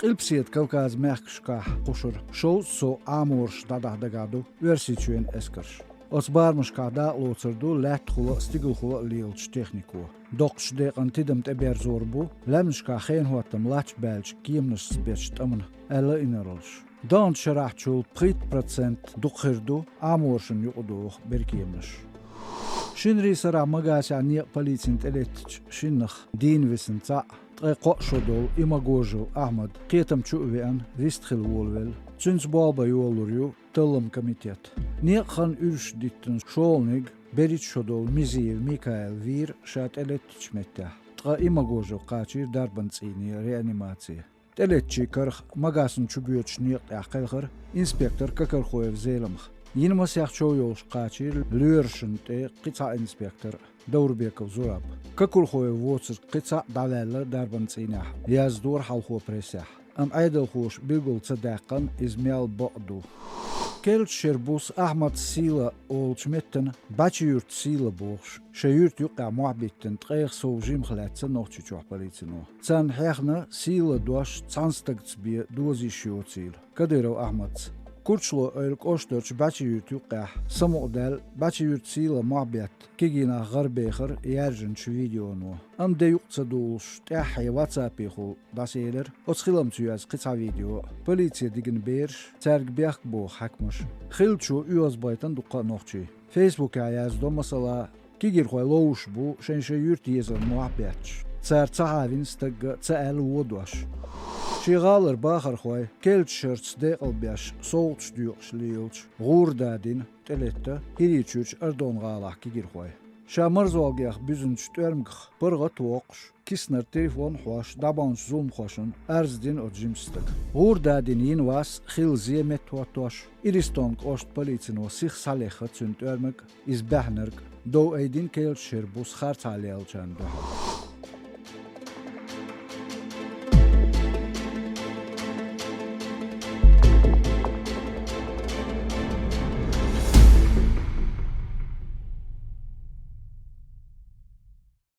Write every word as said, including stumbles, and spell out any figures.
Къилбаседа Кавказан мехкашкахь кхушара шовзткъа сов Ӏамораш дӀадахьа дагахь ду Оьрсийчоьнан эскарша. Оцу барамашкахь дакъалоцур ду лаьттахула а, стигалхула а лелачу технико. Доккхачу декъана тидам тӀеберзор бу лаьмнашкахь хенахӀоттам латташ баьлча кеманашца бечу тӀамна, аьлла инарлаша. ДоӀанчу шарахьчул пхийтта процент дукха хир ду Ӏаморашна юкъадоху беркеманаш. Шинарин сарахь Магасехь некъан полицина тӀелеттачу шиннах дийна висина цхьаъ, ткъе кхоъ шо долу Имагожев Ахьмад кхетам чу а веана, вист хила волавелла. Цуьнца болх бан йолалур ю талламан комитет. Некъан хан уьйраш диттина шолгӀаниг, берхӀитта шо долу Мизиев Микаил вийра ша тӀелеттачу меттехь, ткъа Имагожев кхачийра дарбан цӀийне реанимаци. ТӀелеттачийн карах Магасна чу боьдучу некъа тӀехь кхелхира инспектор Кокорхоев Зеламха. Йина масех чов йолуш кхачийра лоьрашна тӀе кхин цхьа инспектор Даурбеков Зураб. Кокорхоев воцург кхин цхьаъ дӀаваьлла дарбан цӀийнехь, яздора хьалхо прессехь. Амма Ӏедалхоша билгал ца даьккхина, иза мел бакъ ду. Керлачу шеран буса Ахьмад Сийла олучу меттана БӀачи-Юьрта Сийла бохуш, шайн юьрта юккъехь мохь биттина ткъех сов жимах лаьцна Нохчийчохь полицино. Царна хьехна Сийла дош цхьана стагца бен доза йиш йоцийла Кадыров Ахьмадца. Курчалой-Эвла кӀоштарчу БӀачи-Юьрта юккъехь самукъадаьлла БӀачи-Юьрта Сийла мохь бетта кегий нах гӀарабехира яьржинчу видеоно. Амма де юкъа ца дуллуш, тӀаьххье ватсапехула дӀасаелира. Оцу хиламца йоьзна кхин цхьа видео. Полице дигна бераш, цаьрга бехк боху хьаькамаша. Хиллачо оьгӀазбайтина дуккха а нохчий. Фейсбукехь яздо, масала, кегийрхой ловзуш бу шайн-шайн юьрта езарна мохь бетташ. Цара ца хьавина стагга, ца аьлла вон дош. Шен гӀалара бахархой керлачу шарца декъалбеш, совгӀаташ доькъуш лелачу гӀура дадина тӀелетта ХӀирийчуьрчу Ардон-гӀалахь кегийрхой. Ша марзолгех буьзначу тӀоьрмигах паргӀат а воккхуш, киснара телефон а хьош, дӀабаханчу зуламхошна арз дина оцу жимачу стага. ГӀура дадина йина вас хилла зен меттахӀоттош, Иристон кӀоштан полицино сиха схьалехна цуьнан тӀоьрмиг, иза баьхнарг, дов айдина керлачу шеран буса харцахьа леллачарна дуьхьал.